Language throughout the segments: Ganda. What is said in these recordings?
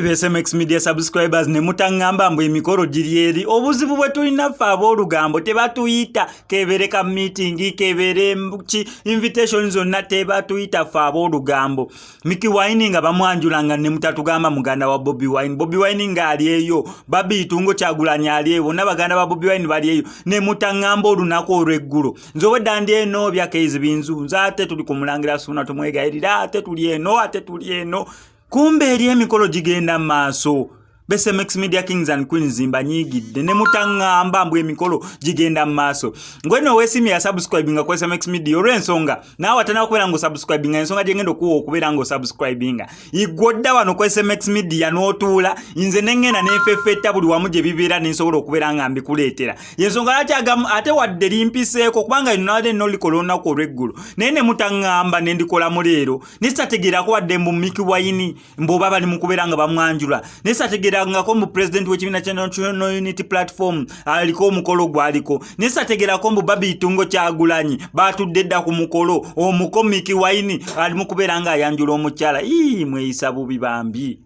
BSMX Media subscribers, ne mutaŋŋamba mbu emikolo giri eri. Obuzibu bwe tulina ffe ab'olugambo, tebatuyita. Kebeere ka meeting, kebeere ki, invitation zonna tebatuyita ffe ab'olugambo. Mikie Wine nga bamwanjula nga ne mutatugamba muganda wa Bobi Wine. Bobi Wine ng'ali eyo, Barbie Itungo Kyagulanyi ali eyo, bonna baganda ba Bobi Wine bali eyo, ne mutaŋŋamba olunaku olw'eggulo. Nze obwedda ndi eno byakeizi binzunza, ate tuli kumulangira Suuna, tumwegayirira, ate tuli eno, ate tuli eno, kumbe eri emikolo gigenda mu maaso. BSMX Media Kings and Queens, mbanyiigidde ne mutaŋŋamba mbu emikolo gigenda mu maaso. Ngweno weesimye ya subscribinga ku SMX Media, olw'ensonga naawe atanaba kubeera ng'osubscribinga, ensonga gyengenda okuwa okubeera ng'osubscribinga, igwe odda wano ku SMX Media n'otuula, nze ne ŋŋenda nenfeffetta buli wamu gye bibeera ne nsobola okubeera nga mbikuleetera. Yensonga lwaki agamu ate wadde limpiseeko, kubanga lino nabadde nina olikola olunaku olw'eggulo, naye ne mutaŋŋamba ne ndikolamu leero, naye sitategeerako wadde mbu Mikie Wine mbu oba bali mu kubeera nga bamwanjula, naye sitategeerangako mbu pulezidenti w'ekibiina kya National Unity Platform aliko omukolo gwaliko, naye sitategeerako mbu Barbie Itungo Kyagulanyi batudde dda ku mukolo omuko Mikie Wine ali mu kubeera ng'ayanjula omukyala. Ii, mweyisa bubi bambi,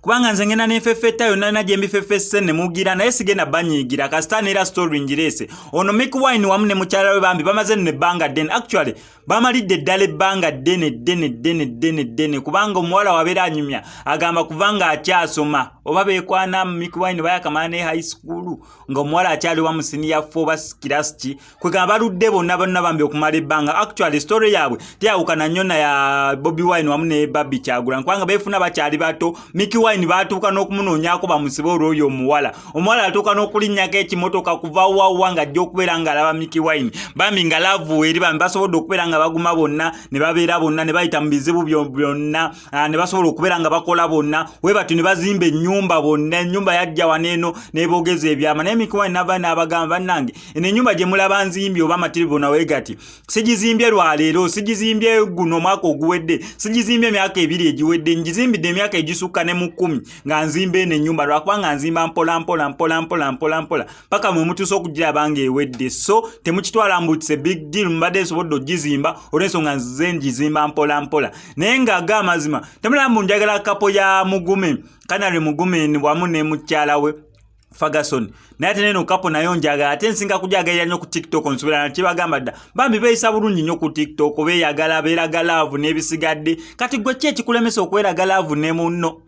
kubanga nze ngenda nenfeffetta yonna yonna gye mbifeffesse ne mugira, naye sigenda banyiigira kasita neera story ngireese. Ono Mikie Wine wamu ne mukyala we bambi bamaze nno ebbanga ddene, actually bamalidde eddala ebbanga ddene ddene ddene ddene ddene, kubanga omuwala wabeera anyumya agamba kubanga akyasoma oba beekwana Mikie Wine bayakamala ne high school ng'omuwala akyali wa mu senior four oba class ki. Kwegamba baludde bonna bonna bambi okumala ebbanga. Actually story yaabwe teyawukana nnyo na ya Bobi Wine wamu ne Barbie Kyagulanyi, kubanga beefuna bakyali bato. Mikie Wine baatuuka n'okumunoonyaako bamusibe olw'oyo omuwala. Omuwala atuuka n'okulinnyako ekimotoka kuva wawa ng'ajja okubeera ng'alaba Mikie Wine. Bambi nga love eri, bambi basobodde okubeera nga baguma bonna ne babeera bonna ne bayita mu bizibu byonna, ne basobola okubeera nga bakola bonna we batyo ne bazimba ennyumba bonna. Ennyumba yajja wano eno n'eboogeza ebyama, naye Mikie Wine nava n'abagamba, "Bannange, eno ennyumba gye mulaba nzimbye oba amatiribona we gati, sigizimbye lwaleero, sigizimbye guno omwaka oguwedde, sigizimbye emyaka 2 egiwedde, ngizimbidde emyaka egisukka ne mu 10 nga nzimba eno ennyumba, lwakuba nga nzimba mpola mpola mpola mpola mpola mpola paka mwe mutuuse okugiraba nga ewedde. So temukitwala mbu it's a big deal, mbadde nsobodde ogizimba olw'ensonga nze ngizimba mpola mpola." Naye ng'aga amazima, temulaba mbu njagala couple ya Mugume, Canary Mugume wamu ne mukyala we Ferguson, naye ate neno couple nayo njagala, ate nsinga kujagalira nnyo ku TikTok. Nsubira kibagamba dda, bambi beeyisa bulungi nnyo ku TikTok, beeyagala, beeraga love n'ebisigadde. Kati gwe ki ekikulemesa okweraga love ne munno?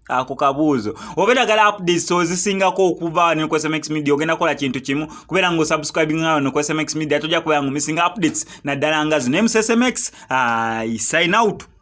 Ako kabuuzo. Obeeragala updates ozisingako okuva wano ku SMX Media, ogenda kukola kintu kimu, kubeera nga osubscribing wano ku SMX Media, tojja kubeera nga omissinga updates naddala nga zino. MCSMX, I sign out.